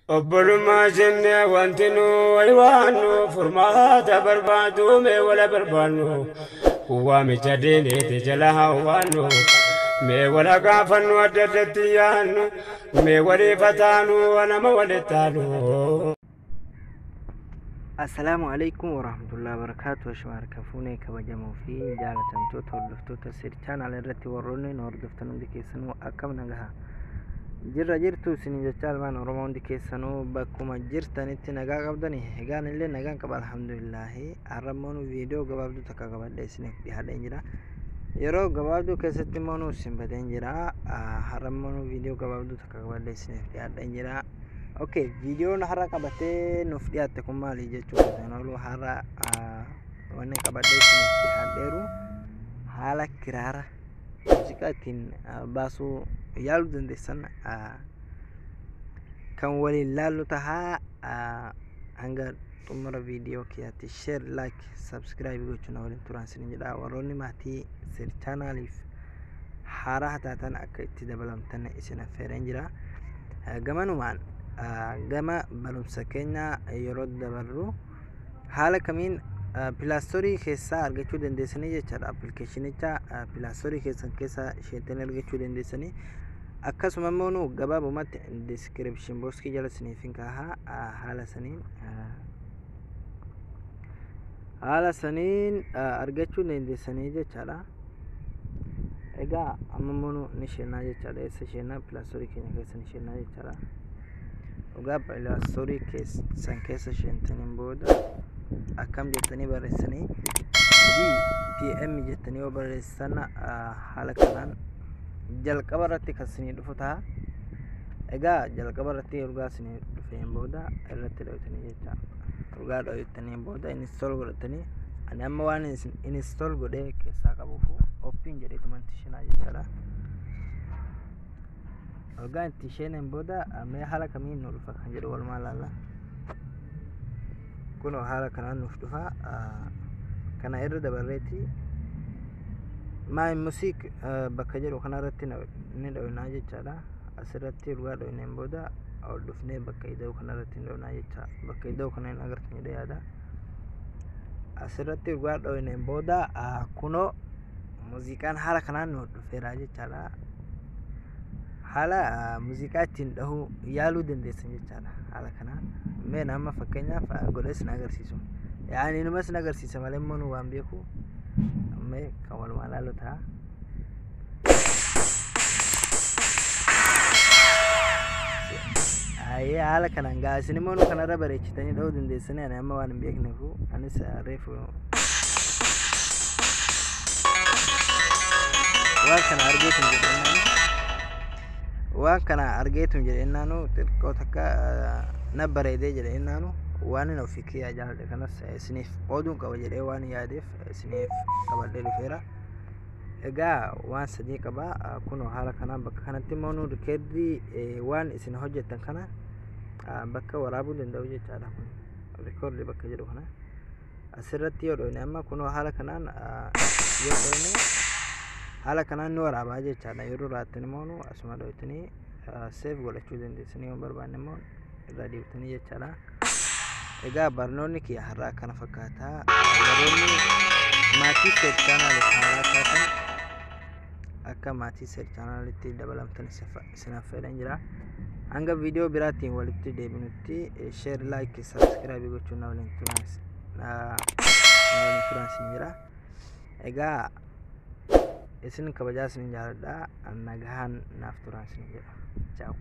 Obbolummaa jennee wanti nu waywaannu furmaata barbaadu mee wala barbaannu waamicha diiniiti jala hawwaannu mee wala gaafannu adda addatti yaannu mee waliifataanu nama walittaanu. Assalaamu alaikum warahmatullahi wabarakatuh. Shamarka fuunee kabajamoo fi jaalatamtoota hordoftoota Sir Channel irratti warroonni nu hordoftan hundi keessanuu akkam nagaha jirra jirtu isin jecha almaan Oromoo hundi keessanuu bakkuma jirtanitti nagaa qabdani. Egaan illee nagaan qaba, alhamdulillahi. Har'a immoo nu viidiyoo gabaabduu takka qabadhee isiniif dhiyaadheen jira. Yeroo gabaabduu keessatti immoo nu isin badeen jira. Har'a immoo nu viidiyoo gabaabduu takka qabadhee isiniif dhiyaadheen jira. Okay, viidiyoon har'a qabatee nuuf dhiyaatte kun maali jechuudha. Kan oolu har'a wanni qabadhee isiniif dhiyaadheeru haala kiraara muuziqaa ittiin baasuu yaaluu dandeessan kan waliin laallu tahaa. Hanga xumura viidiyoo kiyyaatti share, like, subscribe gochuun waliin turan isin jedha. Warroonni maatii Sir Channeliif haaraa taatan akka itti dabalamtan isin affeereen jira. Gamanumaan gama barumsa keenya yeroo dabarru haala kamiin Play Store keessaa argachuu dandeessanii jechaadha. Appilikeeshinicha Play Store keessan keessa isheettanii argachuu dandeessanii. Akkasuma immoo nu gabaabumatti description boxii jala isiniif hin kaahaa. Haala saniin argachuu dandeessanii jechaadha. Egaa amma immoo nu ni isheenaa jechaadha. Eessa isheenaa? Play Store keenya keessa ni isheenaa jechaadha. Dhugaa Play Store keessan keessa isheentaniin booda akkam jettanii barreessanii? GPM jettanii yoo barreessan haala kanaan jalqaba irratti kan isinii dhufu ta'a. Egaa jalqaba irratti ergaa isinii dhufeen booda irratti dhoytanii jecha. Ergaa dhoytanii booda install godhatanii, ani amma waan install godhee keessaa qabuufu open jedheetuma itti isheenaa jechaadha. Ergaa itti isheeneen booda mee haala kamiin nu dhufa kan jedhu walumaa ilaalla. Kunoo haala kanaan nuuf dhufa. Kana irra dabarreeti My Music bakka jedhu kanarratti ni dhoynaa jechaadha. Asirratti ergaa dhoyneen booda ol dhufnee bakka ida'u kanarratti ni dhoynaa jecha. Bakka ida'u kana hin agartan jedhee yaada. Asirratti ergaa dhoyneen booda kunoo muuziqaan haala kanaan nuuf dhufeera jechaadha. Haala muuziqaa ittiin dhahuu yaaluu dandeessan jechaadha. Haala kanaan mee nama fakkeenyaaf godhee sin agarsiisu. Yaani numa sin agarsiisa malee immoo nu waan beeku mee kan walumaa ilaalu ta'a. Ayyee, haala kanaan gaa isin immoo nu kanarra bareechitanii dhahuu dandeessanii. Ani amma waan hin beekneefu anis reefu waan kana argeetum jedheennaanu, waan kana argeetum jedheennaanu xiqqoo takka na bareedee jedheennaanu waan inni ofii kiyyaa jaaladhe kanas isiniif qooduun qaba jedhee waan yaadeef isiniif qabadhee dhufeera. Egaa waan sadii qaba. Kunoo haala kanaan bakka kanatti immoo nu rikeerdii waan isin hojjettan kana bakka waraabuu danda'u jechaadha. Kun record bakka jedhu kana asirratti yoo dhoyne, amma kunoo haala kanaan yoo dhoyne haala kanaan ni waraabaa jechaadha. Yeroo raattan immoo nu asuma dhoytanii save godhachuu dandeessanii, yoo barbaanne immoo irraa deebitanii jechaadha. Egaa barnoonni kiyya har'aa kana fakkaata. Warroonni maatii Seer Channeliif haaraa taatan akka maatii Seer Channelitti dabalamtan isin affeeran jira. Hanga viidiyoo biraatiin walitti deebinutti share, like, subscribe gochuun na waliin turan isin jira. Egaa isin kabajaa isin jaaladha. Nagahaan naaf turan isin jedha. Ciao.